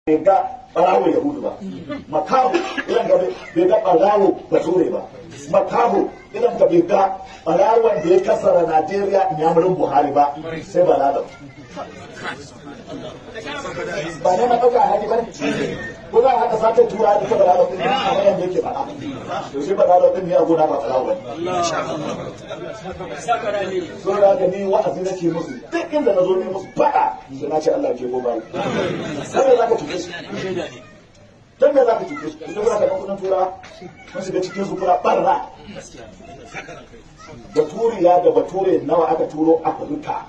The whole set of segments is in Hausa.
bai ga barawo Yahudu ba, makaho idan ka bai ga barawo Bature ba, makaho idan ka bai ga barawon da ya kasara Najeriya Inyamurin Buhari ba, sai Balalau. Ba ne na ɗauka alhaki ba ne? Ko za a haɗa satar tura da ta Balalau ɗin kamar yadda yake faɗa? To shi Balalau ɗin ne a gona ba ɓarawo ba ne. So da haka ni wa'azi nake musu, duk inda na zo ne musu faɗa sai na ce Allah ke ko bayi. Sai za ka cuce su. Dan me za ka cuce su? Idan kuna karɓar kuɗin tura, mun shiga cikin su kuna ɓarna. Baturiya da Bature nawa aka turo Afirka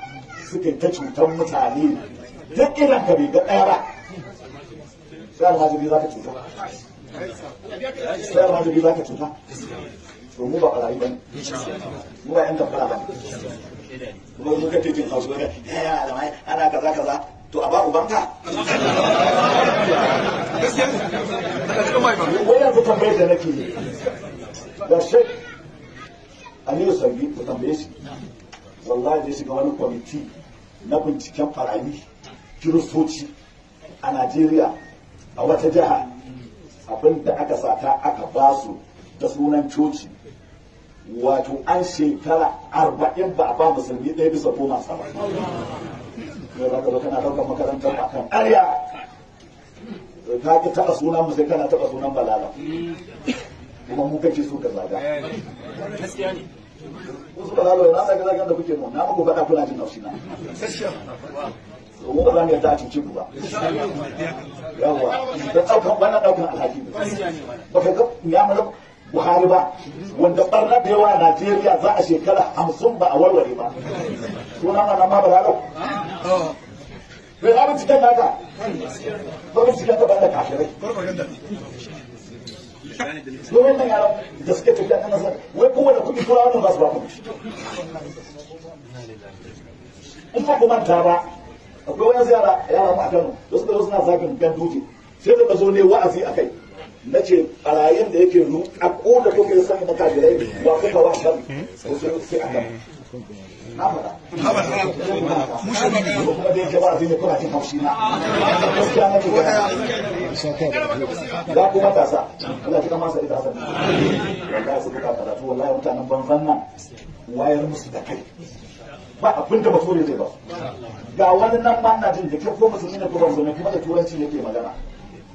suka ta cutar mutane, duk idan ka bai ga ɗaya ba. Sai almajiri za ka cuta. Sai almajiri za ka cuta. To mu ba ɓarayi ba ne. Mu ba 'yan damfara ba ne. Kuma mu kake jin hausa ne, ya da mai ana kaza kaza, to a ba ubanka. Wai yanzu tambayar da nake yi da Sheikh Aliyu Sangi, ku tambaye shi, wallahi zai shiga wani kwamiti na binciken barayi kiristoci a Najeriya a wata jiha, abin da aka sata aka ba su da sunan coci, wato an shekara 40 ba a ba musulmi 1 bisa 10 sa ba. Ne za ka zo kana ɗaukar makarantar a kan ƙarya, ka ki taɓa sunan mu, sai kana taɓa sunan Balala, kuma mu kake so ka zaga. Wasu Balala na zaga zagan da kuke mu na muku faɗa, kuna jin haushi na. Mu ba za mu yarda a cuce ku ba. Yawwa, da ɗaukan wannan ɗaukan alhaki ne. Ba ka ga ya mana Buhari ba, wanda barna da yawa a Najeriya za a shekara 50 ba a warware ba. Sunan wannan ma Balalau. Bai abin cikin naka. Ba cikin ka banda kafirai. Domin nan yaran da suke tafiya kan nasa, wai kowane kuɗi turawa nan za su ba ku. In ba ku manta ba, akwai wani yara yara mu a Kano da suka zo suna zagin Ganduje, sai da zo ne wa'azi a kai. Na ce barayin da yake a ko da kuke sani na kafirai wa kuka wa sharri ko sai aka na faɗa. Kuma da yake wa'azi ne kuna jin haushi na. Gaskiya nake gaya. Za ku matasa, Allah ya masa ita hasan. Wallahi su buka karatu, wallahi mutanen banzan nan wayar musu da kai. Ba abin da Bature zai ba su. Ga wani nan ma ina jin da ke ko musulmi ne ko ba musulmi, kuma da turanci yake magana.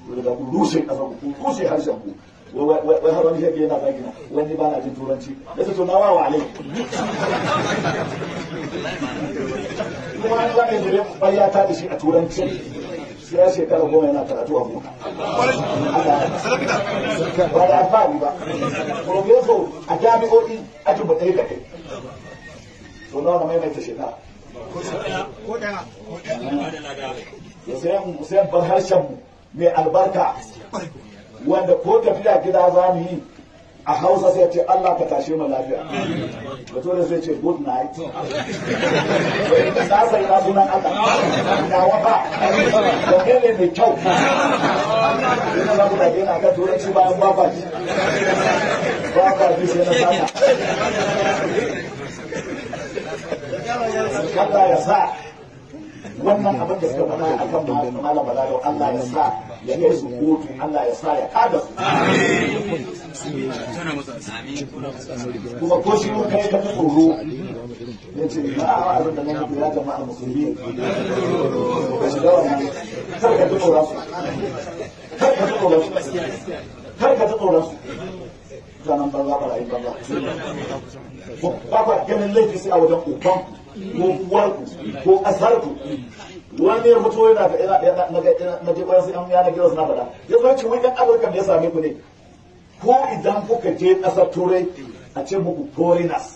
Daga ku rushe kasar ku, ku rushe harshen ku. Wai har wani shege yana zagina wani ba na jin turanci. Ya ce to na wawa alai. Kuma an zame jire ƙwarya ta da shi a turanci. Sai ya shekara 10 yana karatu a gona. Ba da alfahari ba. Professor a jami'o'i ajin ba ɗaya da kai. To nawa na maimaita shekara? Ya sai bar harshen mu mai albarka, wanda ko tafiya gida za mu yi a Hausa sai ce Allah ka tashe mu lafiya. Bature sai ce good night. Na sai na sunan Allah. Na wata. Da ne mai kyau. Ina za ku dage na kan turanci bayan ba ba ji. Ba ba ji sai na sata. Allah ya sa wannan abin da suka faɗa akan Malam Balalau, Allah ya sa ya kai su kotu, Allah ya sa ya kada su. Kuma ko shi mun kai ka tsoro ya ce na abin da na muku ya jama'a musulmi, ka shiga wannan, kar ka ji tsoron su, kar ka ji tsoron su, kar ka ji tsoron su. Mutanen banza, barayin banza, ba kwa ganin laifi sai a wajen uban ko uwarku ko ƙasarku. Wani ya fito yana ga na je bayan sai an yana gida suna faɗa, ya zo ce wai ɗan Afirka da ya same ku ne, ko idan kuka je ƙasar Turai a ce muku foreigners,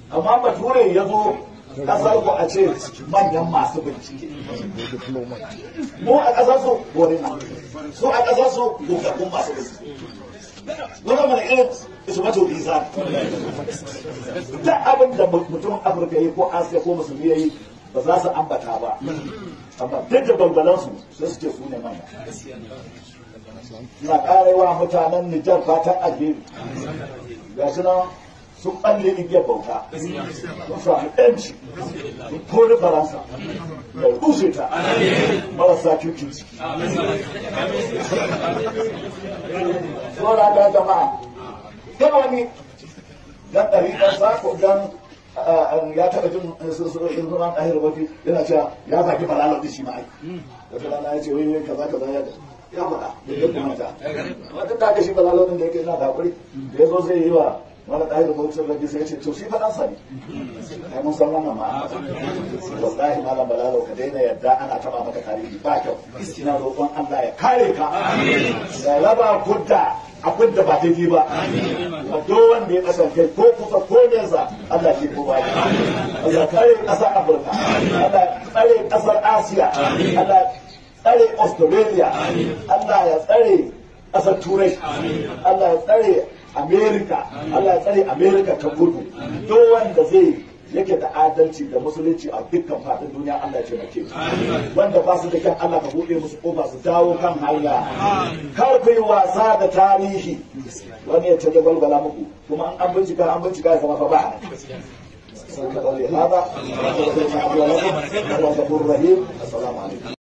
amma Bature ya zo ƙasar ku a ce manyan masu bincike. Mu a ƙasar su foreigner, su a ƙasar su gogaggun masu bincike. Wannan mana irin su mato isa, duk abin da mutumin Afirka yi ko Asiya ko musulmi ya yi ba za su ambata ba, amma duk da balbalansu sai su ce su ne manya. Na ƙara yi wa mutanen Nijar fatan alheri. Ga shi nan. Sun balle igiyar bauta, sun sami yanci, sun kori Faransa da rushe ta marasa kirkin ciki. Saboda ga jama'a, kan wani dan ɗariƙarsa ko dan ya taɓa jin sunan ɗahir wafi yana cewa ya zaki falalar da shi ma ai. Wata rana ya ce wai kaza kaza ya ya faɗa da ya kumanta. Amma duk da haka shi falalar da yake yana da haƙuri da ya zo zai yi wa wani ɗahir bauchi rabbi sai ya ce to shi faɗansa ne. Ai mun san wannan ma. Wallahi malam Balalau ka daina yadda ana taɓa maka tarihi ba kyau. Ina roƙon Allah ya kare ka. Ya raba ku da abin da ba daidai ba. Kuma duk wanda ya kasance ko kusa ko nesa Allah ke ko ba. Allah kare ƙasar Afirka. Allah tsare ƙasar Asiya. Allah tsare Australia. Allah ya tsare ƙasar Turai. Allah ya tsare Amerika. Allah ya tsare Amerika ta kudu. Duk wanda zai yake da adalci da musulunci a dukkan faɗin duniya Allah ya taimake su. Wanda ba su da kyan Allah ka buɗe musu ƙofa su dawo kan hanya. Kar ku yi wasa da tarihi. Wani ya tage balbala muku kuma an bincika an bincika ya zama fa ba. Sai ka ɗaure hada. Wa sallallahu alaihi wa sallam. Assalamu alaikum.